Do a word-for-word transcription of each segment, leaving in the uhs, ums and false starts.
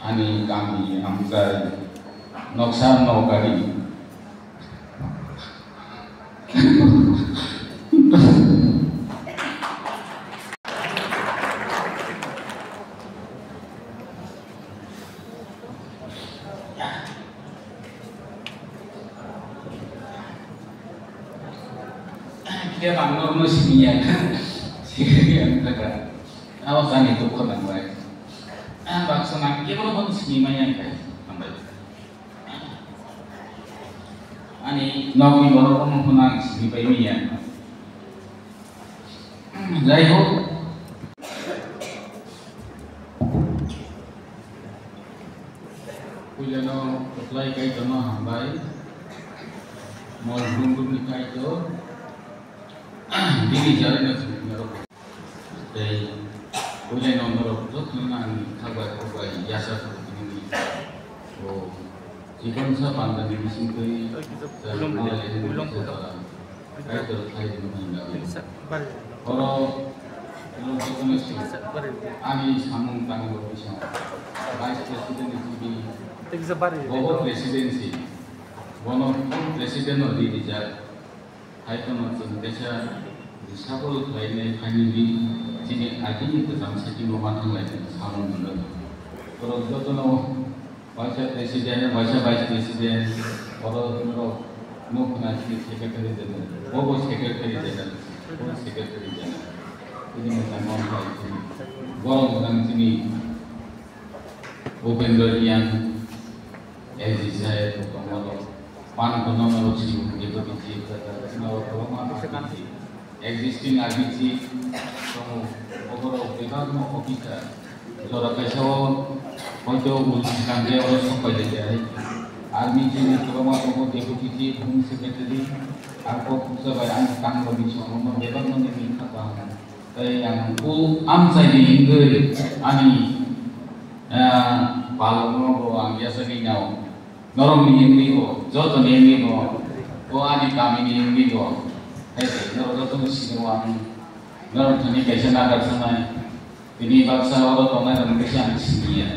Ani kami amchai noksa nokari. Khe bang norno siniya. Siniya kaka. Abo sani dukho nang bai. Ang baksa nang kebo no sini maya khe. Hambai. Ani nokni borok no phano ang sini pai maya. Jai ho. Puila no kwplai Kaitor no hambai. Mol brum brum ni Kaitor. Bini jari no sini norok. Tei puila no norok joto no ang thangbai khokbai yasa khukui ni. O chikon sa panda ni bising twi. Kaitor khlai rwna nang. Oro norok jotono swi ani samung tangwi rw bisa. Vice President ni chini bobo presidency, bono full president no ri rijak. Hai phano chwng kaisa disable khlainai phaini di chini agini kwcham sakingo ma thanglai samung nwngo. Borok jotono Waisa president, waisa vice president, oro norok nuk khna chini secretary general, bobo secretary general, bobo secretary general. Ini macam apa itu? Borok orang sini, Upendra Riang, L G saya, Uttam Wala, pan kono norok sini, gitu, gitu, gitu, norok, norok, norok, existing R B C tongo, oborok bebakno officer, jora kaisa o hoito ul swkang de oro sok pai lai de hai. R B C ni kwbangma tongo deputy chief, home secretary, arpor puja bai ang tang rok ni somono bebakno nini kha kaham. Tei ang bo amchai ni hingwi ani, ah, palok no bo ang yachagwi nao. Norok ni himwi bo, joto ni himwi bo, o ani kami ni himwi bo. Hai se, norok joto ni sini o ang, norok thani kaisa nagar sanai. Tini baksa oro tongnai rok ni kisa ang sini ya.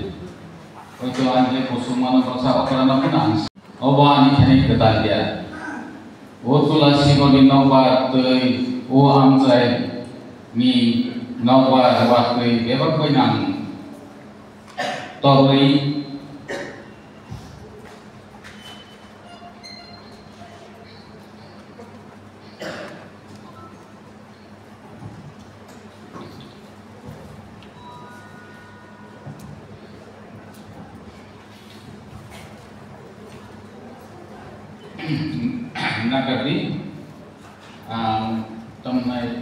Hoito ang je kusung mano baksa okra no phano ang si-, obo ani thani kwtal ya. O Tulasi bo ni nokbar tei o amchai ni nokbar watwi bebak bai nang. Torwi. Nakardi, ah, tamnai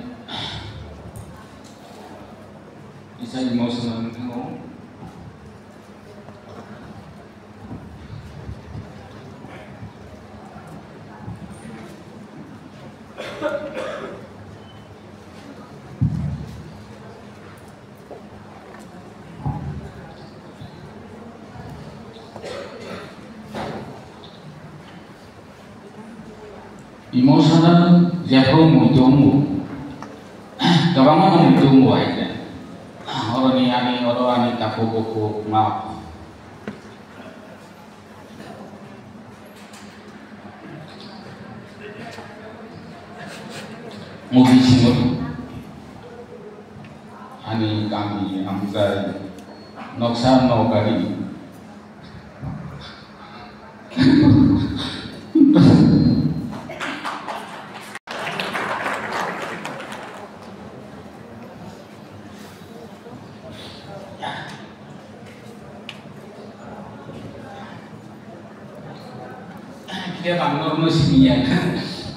isa emotional wngkha o. Emotional jephru mui tongo, kwbangma mui tongo hai khe. Oroni ani, oro ani takhuk bukhuk ma. Mui bisingo ani kami amchai noksa nokari. Khe bang norno siniya,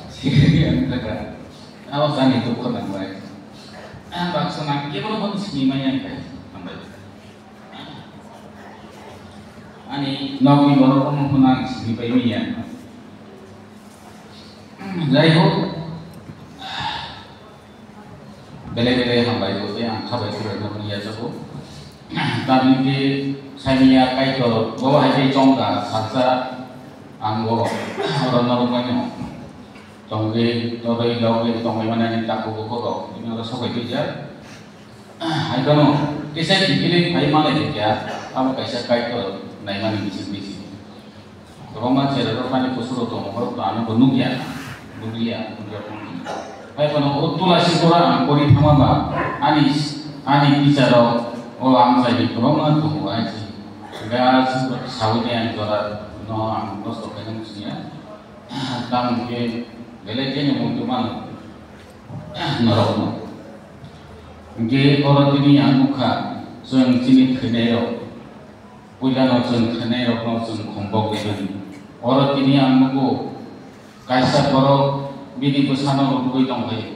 siniya kaka. Abo sani dukho nang bai. Baksa nang kebo no sini maya kha. Hambai. Ani nokni borok no phano ang sini pai manya. Jai ho. Belai belai hambai bo tei ang khabai khurui no ya jago. Tamni khe saimanya Kaitor bo hai khe chongkha salsa ang bo oro norok bai no tongwi torwi logwi tongwi mani ani takhuk bukhuk rok bini oro sobai twijak. Hai phano kisa kiphilwi phai manai khe kya. Abo kaisa Kaitor naimani bising bisi. Kwbangma cherairok ani kusurok tongo, borok to ano bo nukya, nukliya, nukya phano. Hai phano o Tulasi bora ang pori thangma ba ani, ani bicharo o ang chai kwbangma tongo hai se. Ga sawi de ang jora no ang kosto khaina muchungya. Tamo hwnkhe belai kheno muitu mano norokno. Hwnkhe oro tini ang nukha, chwng chini thwinairok, puilano chwng thwinairokno chwng khombok rwmani. Oro tini ang nugo, kaisa borok bini bwsano rwtugwi tonglaio.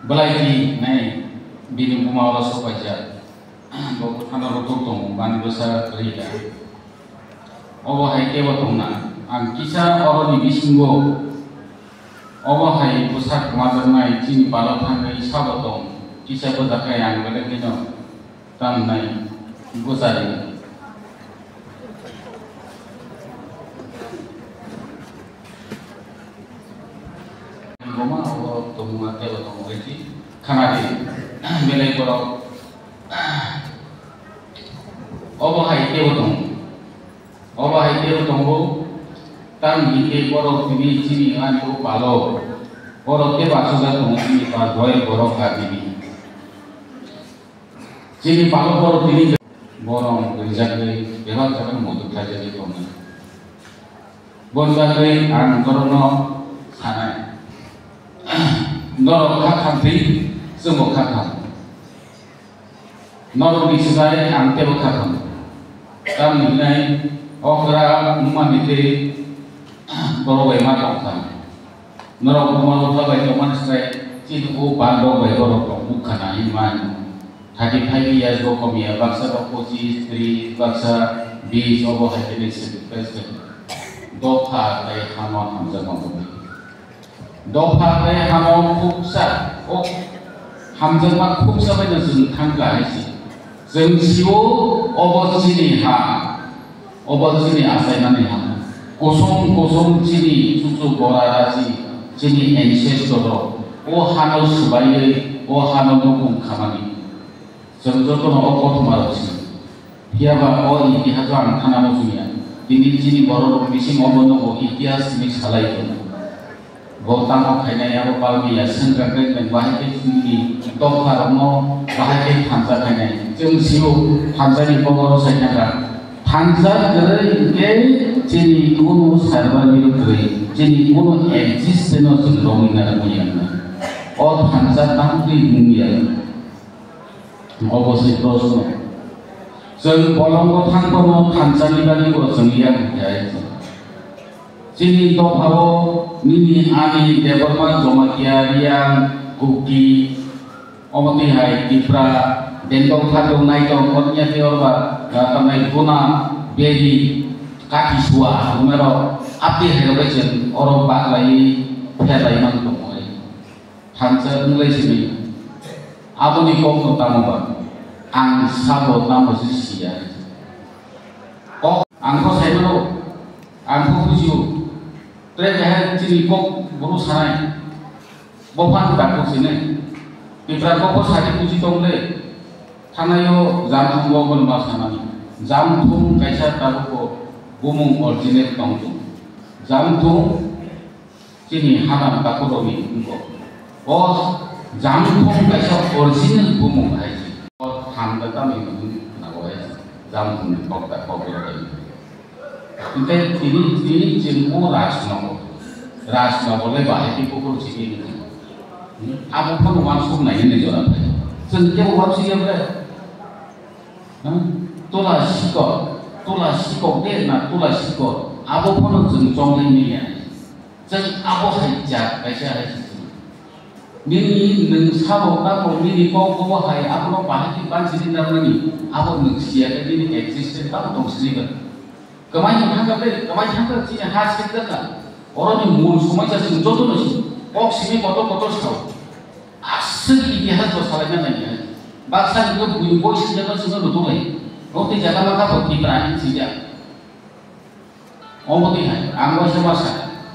Belai di nai bini buma oro sopaijak. Bo bwkhano rwtuk tongo, bani bwsa kwrwi da. Obo hai kebo tongna. Ang kisa oroni bisingo obo hai bwsa kwmajaknai chini palo thangwi sabo tong. Kisa bwjakhe ang belai kheno tamnai bwsa rwna. Boma abo tongma tebo tongo hwnwi khana di. Belai borok obo hai tebo tongo. Obo hai tebo tongo. Tamni hwnkhe borok tini chini ani o palo. Borok tebo aswkjak tongo chini pal doi borok ka tini. Chini palo borok tini borok rijagwi bebak jaga muitu khlaijagwi tongo. Boni bagwi ang norokno sanai. Norok kha khamtwi, chwngbo kha kham. Norokni swkang ang teibo kha kham. Tamni hwnwi okra wngmani tei borok bai ma tong kha. Norok buma bupha bai tongmani swkang chini o bandok bai borok tong bukha nai mano. Thirty five years bo komiya, baksa bo pochis, tris, baksa bis, obo hai khe ni sacrifice khe. Dopha tei hamo hamjakma bo. Dopha tei hamo khuksa, o hamjakma khuksa bai no chwng thang kha hai se. Chwng sio obo chini ha. Obo chini achaimani ha. Kusung kusung chini chuchu bora rachi, chini ancestor rok o hano swbaiwi o hano nukung khamani. Chwng jotono o kothoma rok sini. Phiya ba o itihas o ang khana muchungya. Tini chini borok rok bising obo nugo itihas hinwi salai tongo. Bo tamo khainai abo palmaya sengkrak khe nwng bahai khe chini dopha rokno bahai khe thansa khainai. Chwng sio thansa ni kokoro sai thangkha. Thansa kwrwi hwnkhe chini kunu survival kwrwi, chini kunu existence no chwng romwi nang manya wngnai. O thansa tamo twi wngya. Obo se proshno. Chwng bolongo thang phano thansa ni bagwi bo chwng yang khe ai. Chini dophao nini ani Debbarma Jomatia, Riang, Kuki, omo twi hai Tipra, Dendok Thadok, Naitong, Kotnya tei oro ba, ah, tamnai Guna, Beri, Kati Sua, Humero, abdi hai rok bai chwng oro baklai pherlai man tongo hai. Thansa wnglai simi. Aboni kokno tamo ba? Ang sabo tamo se siya. Kok ang kho saimano, ang kho bujio. Tre kahai chini kok boro sanai. Bo phan ta kok sini. Tipra kok ko sadi buji tong le. Thanayo jamthung bo bon ma sanani. Jamthung kaisa tabuk ko bumung original tong tu. Jamthung Chini hadam takhorokni wngkok. O jamthung kaisa original bumung hai se. O thangda tamni hwnwi nago hai se. Jamthungni kokta kokborok hai. Hwnkhe tini, tini chwng o Rajnogo. Rajnogo le bahai khe buphuru simi hwnwi. Abo phano uansuk nai hwnwi jora phai. Chwng kebo uansukya ble? Hmm? Tula sikok. Tula sikok de na tula sikok. Abo phano chwng chonglai manya. Chwng abo hai jat kaisa hai se chwng. Nini nwng sabo tamo nini kok bo hai abono bahai khe bansi ri narnani abo nwng siya khe nini existence tamo tong sini ba. Kwmai ni thangka ble, kwmai thangka chini ha sek daka. Oro ni mul somai sa chwng joto no si. Kok simi kotor kotor sao. Aswk itihas bo salai na nai. Baksa ni khe bui boi sijak no chwng no nutung lai. Roti jaga ma kha bo Tipra hin sijak. Omo twi hai, ang waisa masa.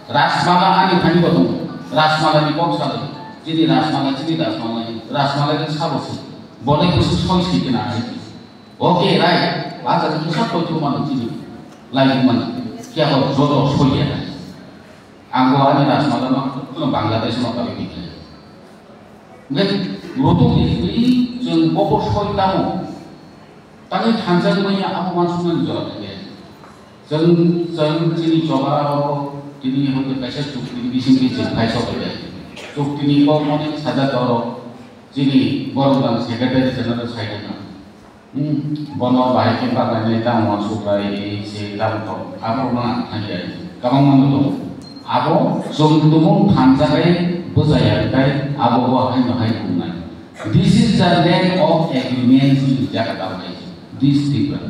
Rajmala ani thani bo tongo. Rajmala ni kok salai. Chini Rajmala, chini Rajmala, Rajmala ni sabo se. Bolai kusu soi soi kena hai. Okay, right. Bacha kusa koi tu mano chini. Lai mano. Kya ho joto soi ya. Ang bo ani Rajmala no kuno Bangladesh no kabi bikha. Nge roto ni ni jeng bobo soi tamo. Tani thansa ni maya amo mansung ni jora kaya. Jeng jeng chini choba ro tini hote kaisa chukti ni bising ni jeng kaisa kaya. Chukti ni bo mani saja doro. Chini borok lang secretary general sai khe na. Hmm, bono bahai khe bagani tamo subai se tamo to. Abo ma thangya. Kabang mano to. Abo chwng tumung thansa kai bujaya kai abo bo hai no hai bungnai. This is the lack of agreement in jaga dal hai. This people.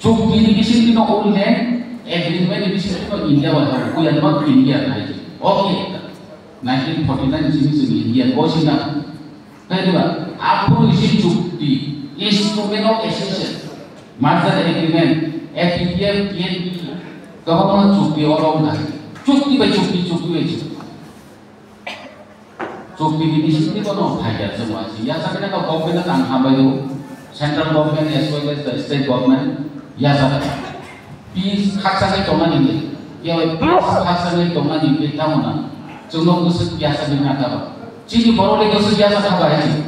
Chukti ni bising ni no ul ne agreement ni bising ni no India wa hai. Kuya no India hai. Okay. Nineteen forty nine simi simi India ko sina. Kaiba, aphuru isi chukti, instrument of association, merger agreement, A P T F, T N P, kwbangma chukti oro wngkha. Chukti bai chukti, chukti bai chukti. Chukti ni bisingtwi bono phaikha chwng waisi. Yasakhe no government ang hambai o, central government as well as the state government yasakhe. Peace khaksa khe tongna nini, khe peace khaksa khe tongna nini tamo na. Chwngno bwswk yasa nini na kaba. Chini borok le bwswk yasa kaba hai.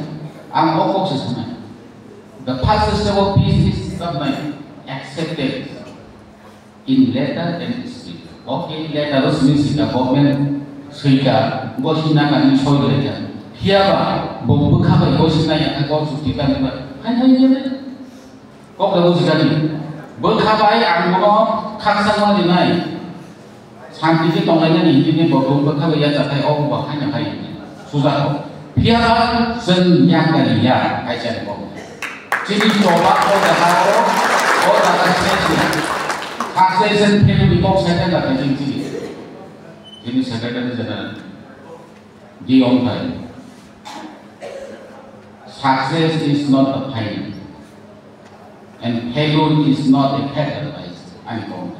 Ang o kok se sanai. The first step of peace is something acceptance in letter and spirit. Okay, letter o simi sika government sika, go sina kani soi letter. Hiya ba, bo bwkha bai go sina ya kha go chukti kani ba. Hai hai ya. Kok da bujikani. Bwkha bai ang bono khaksa ma rinai. Santi khe tonglainani hini bo bwkha bai yachakhai o bo haino hai. Suja kho. Phiya ba chwng yakari ya hai chani bo. Chini choba o jaga o, o jaga se se. Khaksa isen phenu ni kok sai da kai chini. Chini secretary general. Di ongthai. Success is not a final and failure is not a fatal advice. Ani kok.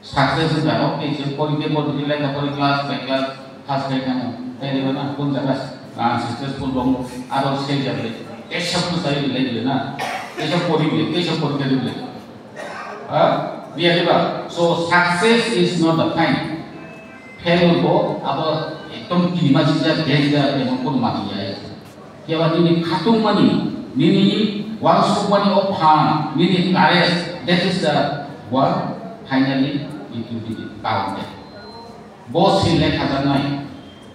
Success is that, okay, so pori ke pori lekha pori class by class first khai thangmo. Tei riba na kun jaga unsuccessful rongo aro sei jabe. Tei sab tu sai rilai rile na. Tei sab pori rile, tei sab pori ke rile. Ha? Biya diba? So success is not a final. Failure bo abo ekdom kini ma sijak, danger, emon kono mati ya. Keba nini khatungmani, nini wansukmani o phan, nini courage, that is the one finally it will be counted. Bo sin le khajaknai.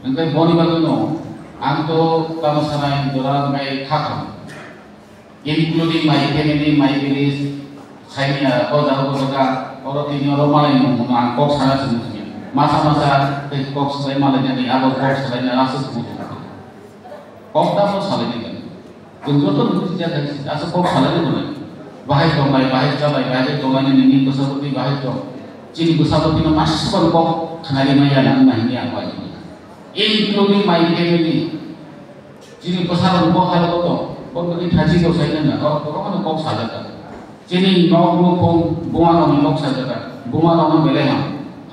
Hingke boni bagwino ang to tamo sanai jora hingke khatham. Including my family, my village, saini ya, o jaga, o jaga, oro tini oro malai mung mung ang kok sana sini sini. Masa masa tei kok salai malai jani, abo kok salai na asa sini sini. Kok ta mo salai ni kan. Kun joto nungsi jaga asa kok salai ni kan. Bahai tong bai, bahai cha bai, bahai tong bai ni ni bwsabwtwi bahai tong. Chini bwsabwtwi no masa ban kok khnari maya nang nang ni ang bai. Including my family. Chini bwsarok bo hai bo tong, bo tini thachi bo sai nang na, o, o, o, kok sajak ka. Chini nok nukhung buma rok ni kok sajak ka, buma rok no belai ham,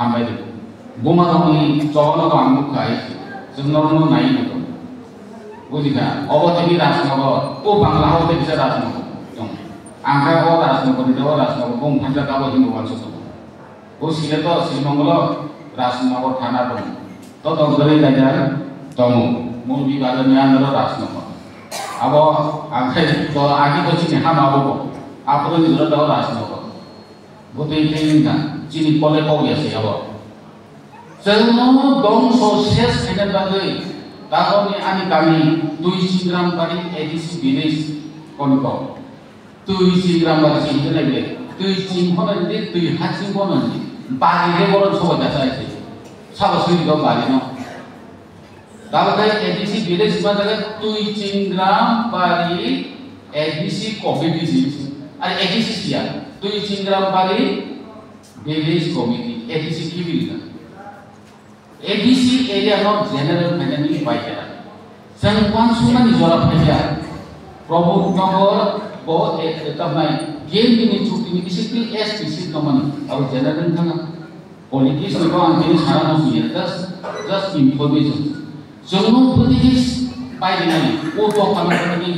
hambai di. Buma rok ni choba no ang nukha ai, chwng norok no nai nukha. Buji kha, obo tini Rajnagar, o Bangla o tei kisa Rajnagar tong. Ang khe o Rajnagar ni, o Rajnagar bung phanjak abo hinwi uansuk tongo. O Sylhet o Sri Mongol o Rajnagar thana tongo. Totogori Bazar tongo. Mul Bazar ni under o Rajnagar. Abo ang khai to agi to chini hama abo bo. Aphuru ni jora to Rajnagar. Bo tei tei wngkha chini kole kok ya se abo. Chwngno dongso ses khaina bagwi taboni ani kami Twi Chingram Bari A D C village koni kok. Twi Chingram Bari se hingke nai bile. Twi Ching hono hingke twi haching bono hingke. Bari re boron sobo jasa aise. Sabo suri do bari no. Tabo khai A D C village ma jaga Twi Chingram Bari A D C committee si. Ari A D C siya. Twi Chingram Bari village committee A D C kibil ka. A D C area no general finance ni bai kha. Chwng uansukmani jora phaikha. Pramod Nagar bo e, e, tamnai K M P ni chukti ni bisingtwi S T seat tongmani abo general wngkha na. Politics ni bo ang tini sana musuya, just, just information. Chwngno politics bai rinani, o dophano tini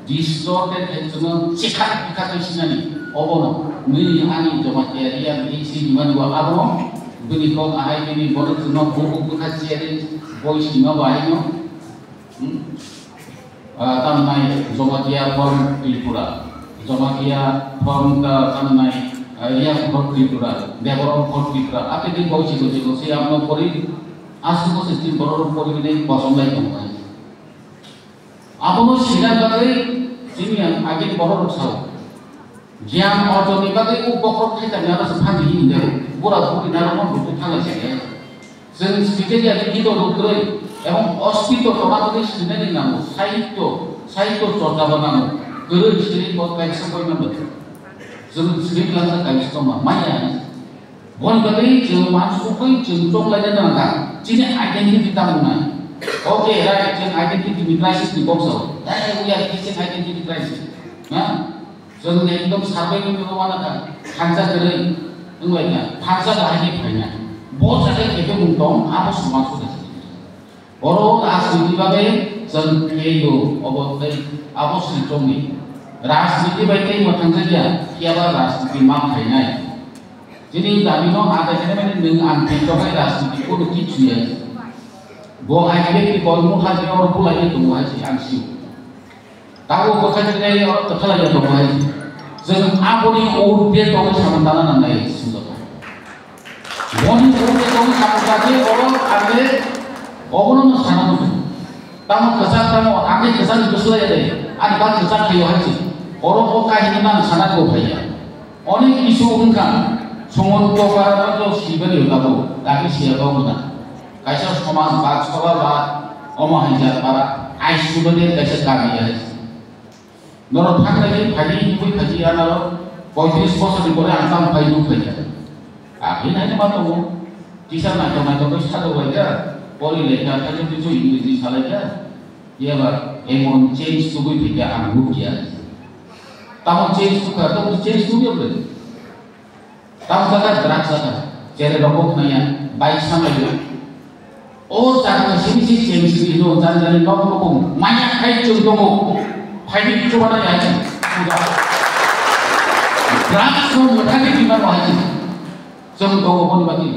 Distorted hai chwngno chekha bikha khe sinani. Obono nini ani Jamatia Reang A C ni mani bo abono bini kok ahai bini bono chwngno bubu bwkha chiyari boi sima bo aino. Hmm? Ah, tamnai Jamatia from Tripura. Jamatia from the tamnai, ah, Reang from Tripura. Deborom from Tripura. Ate di boi siko siko si abono pori aswk se tin borok pori bini kosong lai tong bai. Abono sina bagwi chini ang agini borok rok sao. Giyan orjoni bagwi o bokhorok thai tangwi ano se phan di hinwi jago. Bura buri narwkno buku thala se. Chwng swijak ya kito rok kwrwi ebong oskito tongna bagwi swinani nango. Sahityo, sahityo chorcha bo nango. Kwrwi siri bo kaisa koi nango. Chwng siri klasa kaisa tongma maya. Boni bagwi chwng uansukgwi chwng choklaina nangkha, chini identity tamo wngnai. Okay, right, chwng identity ni crisis ni kok sao. Hey, we are facing identity crisis. Ha? Chwng ekdom survival ni uanakha, thansa kwrwi wnglaikha, thansa bahai khe phaina. Bo jaga khe tongmung tong, abo sumang suda. Oro rajniti bagwi chwng kheyo, obo tei abo sri chongni. Rajniti bai tei mwthangjakya, phiyaba rajniti ma phainai. Chini damino ada kene mani nwng ang tei tokai rajniti kono kichu ya. Bo I P F ni kol mukha jino oro bulai ni tongo hai se ang sio. Tabuk bwkha khe oro kwthalai ya tongo hai se. Chwng aboni ur de tongwi samung tana nangnai swngjak. Boni ur de tongwi samung tangwi oro ang le obono no sana muchung. Tamo kwchak tamo ang khe kwchak ni bwsla ya de. Ani bak kwchak khayo hai se. Oro o kahini mang sana ko phai ya. Onek kisu wngkha, Sumonto para no sibani tabuk, dagi siya kau wngkha. Kaisa somaj bad, soba bad, omo hai jat para, ai subani kaisa kami ya hai. Norok thang nai phai di, himui phai di, anaro poitris bosor ni pore ang tamo phai nuk phai kha. Ahin hai ma tongo, kisa naithok naithok khe sajok lai kha, pori lai kha, khaisa kisu English ni salai kha. Eba emon change tubui phai kha ang nuk ya. Tamo change tubui kha, tamo change tubui ya bre. Tamo jaga drugs jaga, chere rok bo khwnaya, bike samlaiyo. O jaga simi si cheng simi no, jani jani nok rokong, maya khai chwng tongo, phaini chubana ya chwng, puja. Drugs no mwthangwi twima no hai chwng, chwng tongo boni bagwi.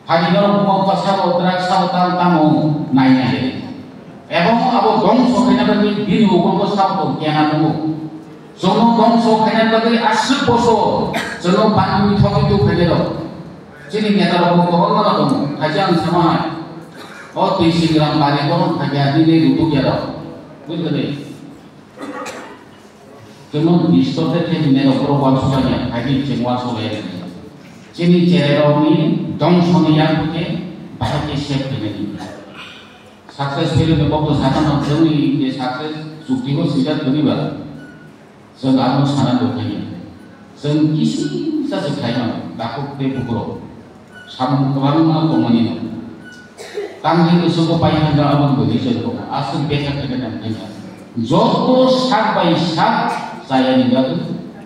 Phaini no bumo bwsa bo drugs sabo tang tamo nai nai. Ebong abo dongso khaina bagwi bini ukulgo sabo kena tongo. Chwngno dongso khaina bagwi aswk bosor chwngno bandwi thokwi tubuphainairok. Chini netarokbo kwbangma tongo. Khaisa ang sama hai. O twi singram bari bono thakya hinwi rutukya rok. Bujhali? Chwngno distorted khe hinwi rok borok uansukya, hai khe chwng uansukya. Chini cherairokni dongsoni yakni khe bahai khe save khainani. Success failure ni kokno sakha no chwngni je success chukti o swijak kwrwi ba. Chwng ano sana do khainai. Chwng kisi sa se khaimano, takhuk tei bukhurok. Samung kwbangma tongmani no. Tangri bwswk bo pai thangkha aboni bagwi chwng aswk betha khaina nang khaina. Joto sak bai sak chayani bagwi,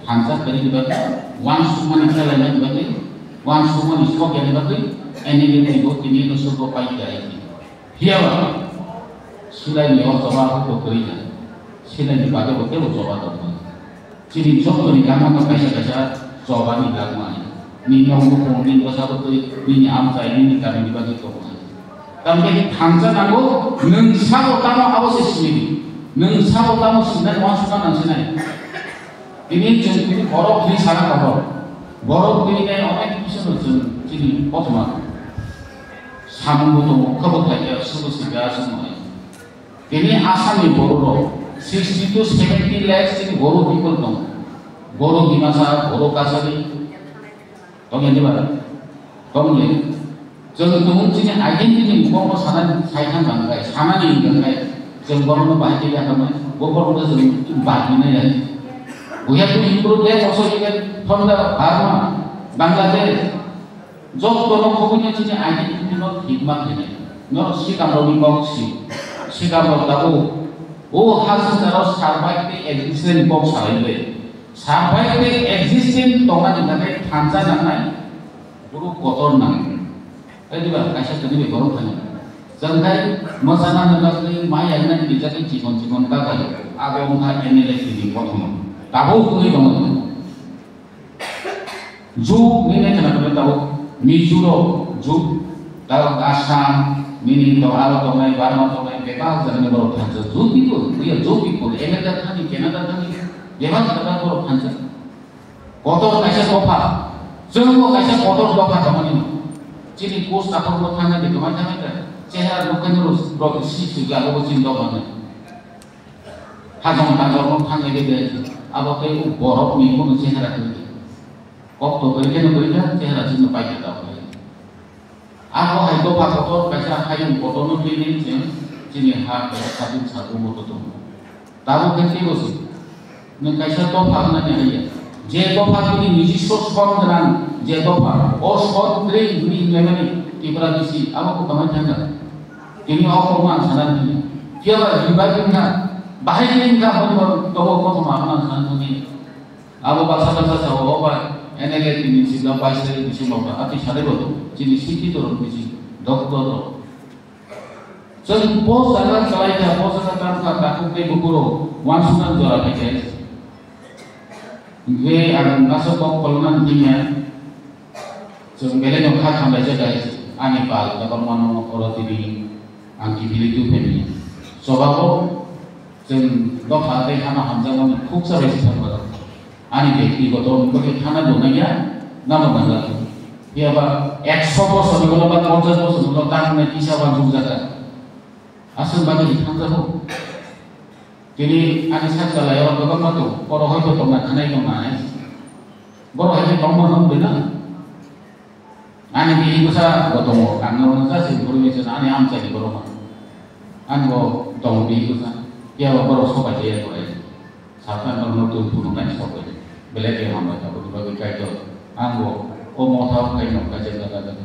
thansa khainani bagwi, uansukmani khlainani bagwi, uansukmani sokya ni bagwi, enemy ni bo tini bwswk bo pai kha. Phiya ba, silai ni o choba hwnkhe kwrwi kha. Silai ni bagwi bo teibo choba tong kha. Chini joto ni gana no kaisa kaisa choba ni gana ni. Nini nok nukhung, nini bwsa bwtwi, nini amchai, nini kami ni bagwi tong kha. Tamni thansa nango, nwng sabo tamo abo se simi di. Nwng sabo tamo sinai, uansukna nang sinai. Tini chwng tini borok hinwi sana tongo. Borok tini nai onek kisa no chwng chini kothoma samung bo tongo, khe bo khlai khe aswk bo sika aswk manai. Tini Assam ni borok rok sixty to seventy lakhs chini Boro people tongo. Boro Dimasa, Boro Kachari, tongya diba? Tongya. Chwng tong chini identity ni kokno sanani sai thang bang khe, sanani wng khe, chwng borokno bahai khe yakarmani, bo borokno chwng bahai khe nai. We have to improve that also even from the Burma, Bangladesh. Jotono khobwino chini identity no thikma khainai. No sikamrokni kok si, sikamrok tabuk o ha swngcharo survive tei existence ni kok salai bai. Survive tei existence tongna ni bagwi thansa nangnai. Borok kotor nang. Tei diba kaisa tini bai borok thani. Chwng khai mwchana nwngjagwi mai yagnani rijagwi chikon chikon kagai. Abo wngkha M L A tini kothoma. Tabuk wngwi tongo. Jug nini khna khe tabuk Mizo rok jug, tabuk Assam, nini to aro tongnai, Burma tongnai, bebak jagani borok thansa. Jug people, we are jug people. M L A thani, Canada thani, bebak jaga borok thansa. Kotor kaisa dopha, chwngbo kaisa kotor dopha tongmani. Chini post takhorno thangna di kwmai thangna kha, chehara nukhaino rok si si ga abo chini dopha ni. Hajong tajok no thangna di de, abo tei borok ni kono chehara twi. Kok to koi khe no koi kha, chehara chini pai kha ta. Abo hai dopha kotor kaisa hayung kotorno twi ni chwng chini ha kaisa khatung satung bo to tongo. Tabuk khe teibo se nwng kaisa dopha wngnani haiya. Je dopha tini nijiswo sot gwnang je dopha, o sot kwrwi hwnwi hwnlaimani Tripura bisi abo kwtangwi thangkha. Tini o kokno ang sana thangya. Phiya ba revive wngkha, bahai khe wngkha, hwnwi bo tongo kothoma abono ang sana thangya. Abo baksa baksa sao, o ba M L A tini sibla bais tarik December ba, ati sanai bo chini sikhi dorok bisi doctor rok. Chwng post jaga chwlai kha, post jaga tang kha, takhuk tei bukhuk rok uansuknani jora phaikha. Hwnkhe ang aswk kok koloknani himya, chwng belai no kha khamlaijak hai, ani pal kwbangma no oro tini ang kiphilwi tubuphaimani. Chobabo chwng dopha tei hano hamjakmani khuksa bai se thangma rok. Ani bektigoto wngwi khe thana donaiya, namo nangla. Phiya ba ekso bosor ni ulo ba ponchash bosor ni ulo tang wngnai kisa uansukjak kha. Aswk bagwi thangjago. Tini ani sak chalai o kwbangma tongo. Oro hoito tongna khanai tongna hai. Borok hai khe tongma nang de na. Ani bihik bwsa bo tongo. Ang no just information ani amchai ni borok ma. Ani bo tongo bihik bwsa. Phiya ba borok sobai je ya kore. Satan no no tu phunuk nai sobai. Belai khe hambai abo ni bagwi Kaitor. Ang bo o motha khai no kaisa jaga jaga.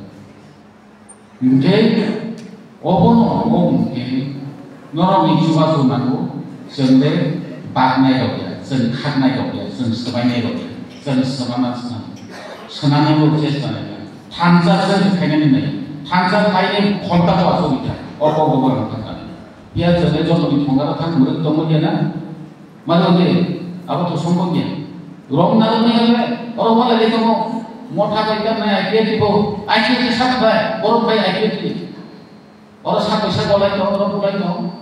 Hwnkhe obono omo hwnkhe norokni chubachu nango, chwng de baknai rok ya, chwng khaknai rok ya, chwng swbainai rok ya, chwng swbana swnam, swnamnai bo chesta nai ya. Thansa chwng khainani nai, thansa khaini khonta bo achugwi kha, o kok bo ang thangkha. Phiya chwng de jotoni thongaro thang mwrwk tongwi ya na? Mano de, abo to sombok ya. Rong naro ni le, oro wala le tamo, motha bai ka na I P F T bo, I P F T sak bai, oro bai I P F T. Oro sak bai sak bolai to, oro bolai to.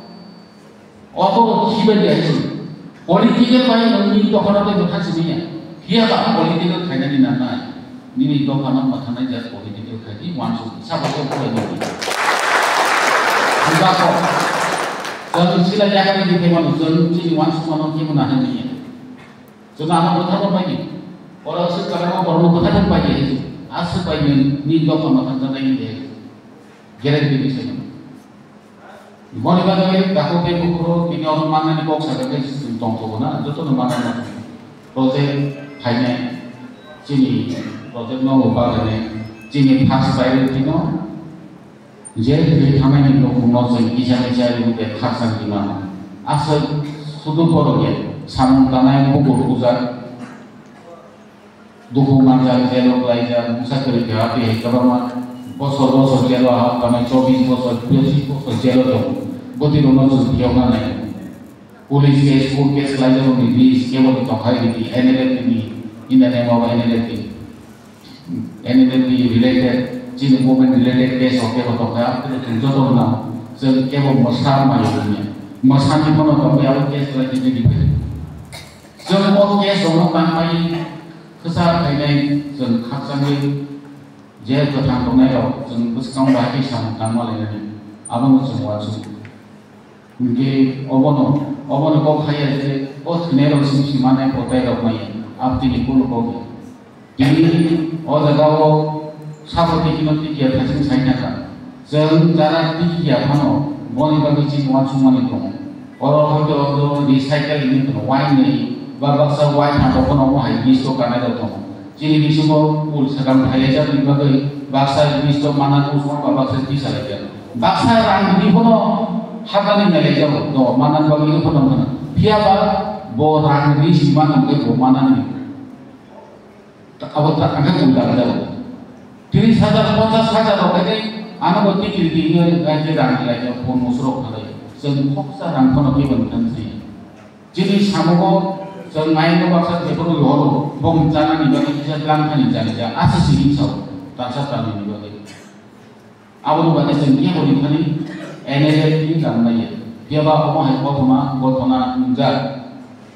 Obo bo khiba dia chu. Political bai nang ni to khona bai bwtha sini ya. Hiya ba political khaina ni nang nai. Nini dophano mwthangnaijak political khai di uansuk sabo khe phwrwngmani. Bujakgo. Chwng sila yakarwi di khe mano, chwng chini uansukmano khe mano hwnwi ya. Chwng ano bwtharno pai di. Oro swk kwbangma borokno bwtharno pai di. Aswk bai nwng nini dophano mwthangjaknai hwnwi ya. Guarantee di se. Boni bagwi takhuk tei bukhuk rok tini oro mannani kok sakha khe chwng tongthogo na, jotono mannani project phainai, chini project no bagwi nai, chini first priority no je twi thangnani nukhung no chwng kisa kisa ri wngkhe khakchang di mano. Aswk sudu borok ya samung tanai bukur bujak. Dukhu manjak, jelo klaijak, bwsa kwrwi khe hapri hai kwbangma bosor bosor jelo hap tanai, chobbish bosor, pochish bosor jelo tongo. Bwtwi rokno chwng phiyokna nai. Police case, court case khlaijak rokni list kebo ni tongkha ridi, N L F T ni, in the name of N L F T. N L F T related, chini movement related case rok kebo tongkha, aboni chwng joto no chwng kebo mwsa mayo hwnwi. Mwsani phano tongwi abo case khlai tongwi ridi. Chwng o case rokno tangmani kwchar khainai chwng khakchangwi je kwthang tongnai rok chwng bwskango bahai khe samung tangma lainani abono chwng uansukgo. Hinkhe obono, obono kok haiya je o thwinai rok simi simi manai kotai rok maya abtini kunu kok ya. Tini o jaga o sabo tikino tikiya thaching sai thangkha. Chwng jara tikiya phano boni bagwi chini uansukmani tongo. Oro hoito oro recycle hinwi tongo, uainwi ba baksa uaitham rok phano omo hai list o kanai rok tongo. Chini bisingo ul sakam phailaijak ni bagwi baksa list o mana kusuma ba baksa tisa laijak. Baksa rang ni phano hapnani nailaijak tongo, mana bagwi phano phano. Phiya ba bo rang ri sima nangkhe bo manani. Abo ta angkhe ul dal jao. Tris hajar, ponchas hajar rok khai Ano bo tikiri tikiri bai je rang lai phone musurok khalai. Chwng khoksa rang phano kebo nang thani. Chini samungo chwng mayung baksa jephuru horo, bong chanani bagwi kisa tlang thani jani ja, asa sini sao, tansa tanini bagwi. Aboni bagwi chwng kebo ringthani N L A ni rang naiya. Phiya ba omo hai kothoma, kothoma wngjak.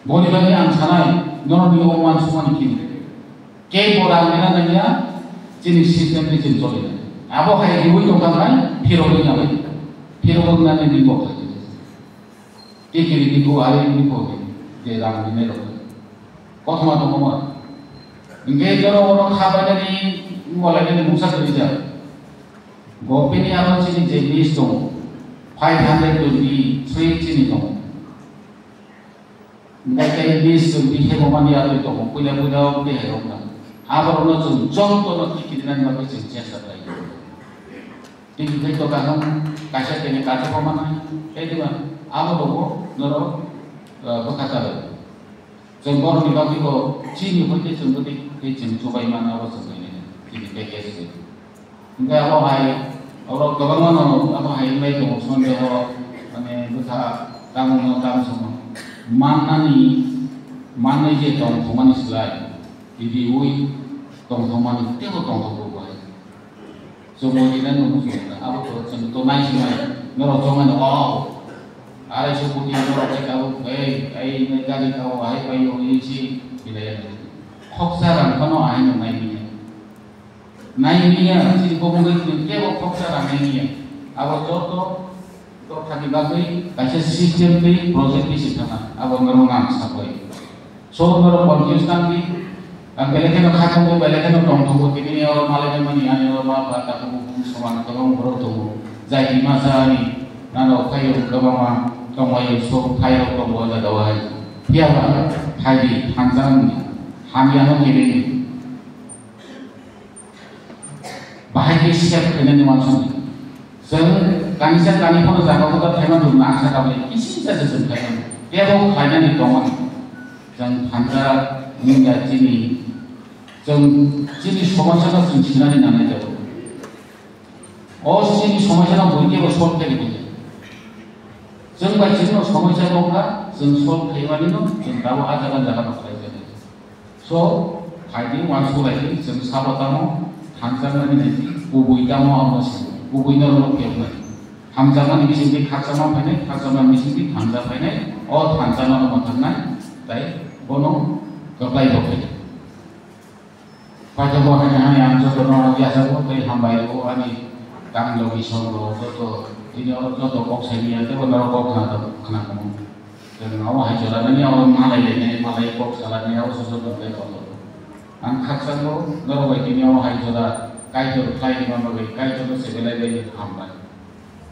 Boni bagwi ang sanai, norokni o uansukmani kini. Kebo rang rina nangya, chini system ni chini choli nai. Abo hai riwi tongkha nai, phirogwi nai. Phirogwi nani ni bo khai. Tikiri ni bo ari ni bo je rang ni ne rok. Kothoma tongma. Ingke joro ono khabainani, ngolainani mungsa twi ja. Gopini aro chini je list tongo, five hundred twenty-three chini tongo. Ingke tei list chwng bihemo mani atwi tongo, puila puila o bihai rok na. Aborokno chwng jotono tikiri nani bagwi chwng chesta khlai. Tini tei to kaham kaisa tini kaisa pho manai, tei diba abo rogo norok, eh, bwkha chalai. Chwng borokni bagwi bo chini hoite chwng bwtwi tei chwng chubai mano abo chwng tini tini package se. Hingke abo hai oro kwbangma no abo hai wngbai tongo sondeho, mane bwkha tamungno tamsongno mannani, mannai je tong thumani slai riwi tong thumani teibo tong thumbo bo hai. Chwngno ina nung chwngno abo to chwng to nai sinai norok chongmani o arai so koti norok khe tabuk ei ei nai gari kabo hai pai yo ni si hinai ya. Khoksa rang phano ahai no nai miya. Nai miya chini bokong bai chini kebo khoksa rang nai miya. Abo joto dophani bagwi kaisa system tei project ni se thana abo norok nang sabai. So norok confuse nang di. Ang belai kheno kha tongo, belai kheno tong tongo, tini oro malai mani ani oro ma ba ta tongo, soman kwbang borok tongo. Jai di ma sa ani nano khayo kwbangma tongmai so khairok tongo o jaga o hai. Phiya ba khai di thansa ni hamya no kiri ni. Bahai khe sep khainani uansukni. Chwng kanisa kani phano jaga o thaima dum nangsa kabli kisi jaga chwng khainani. Tebo khlainani tongmani. Chwng thansa wngya chini. Chwng chini somosa no chwng sinani nangnai jago. O chini somosa no bui kebo solve khaini bui. Chwng bai chini no somosa wngkha, chwng solve khaimani no chwng tabo a jaga jaga no khlai jago. So, phaidi uansuk lai di, chwng sabo tamo, hamjakmani nai di, kubui tamo amo si, kubui no rwno phiyok nai. Hamjakmani bising di khakchangma phainai, khakchangma bising di hamjak phainai, o hamjakma no mwthaknai, tai bono kwplai bo phainai. Paithago hai hai ang joto no yachago tei hambai rwo ani tang logi song rwo joto tini oro joto kok sai ni ya tei bo norok kok khna khna kamo. Chwng abo hai jora nani abo malai lainai, malai kok salani abo soso tongkhe kotor. Ang khakchangbo norok bai tini abo hai jora Kaitor khlai rwna bagwi Kaitorno se belai belai hambai.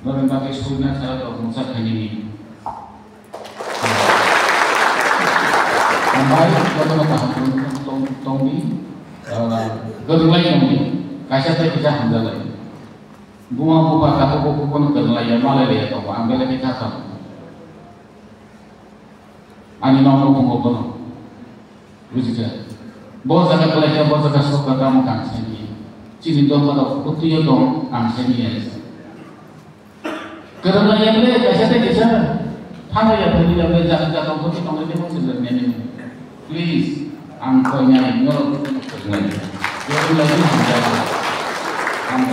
Norokni bagwi suina sara tok mungsa khainani. Hambai jotono kaham tong, tong, tongdi, ah, kwrwlai tongdi, kaisa tei kaisa hamjalai. Buma bupha takhuk bukhuk bono kwrwlai ya, malai laiya tongo, ang belai khe kha kha. Ani nok nukhungo bono. Bujikha? Bo jaga belai khe bo jaga sokha tamo kang sani. Chini dopha rok bwtwi o tong ang sani ya. Kwrwng lai ya bole kaisa tei kaisa. Thang ya bole ya bole jaga jaga bwtwi tong le tei bo chwng nene. Please, ang koi nai no kwrwng lai. Kwrwng lai no hamjak. Ang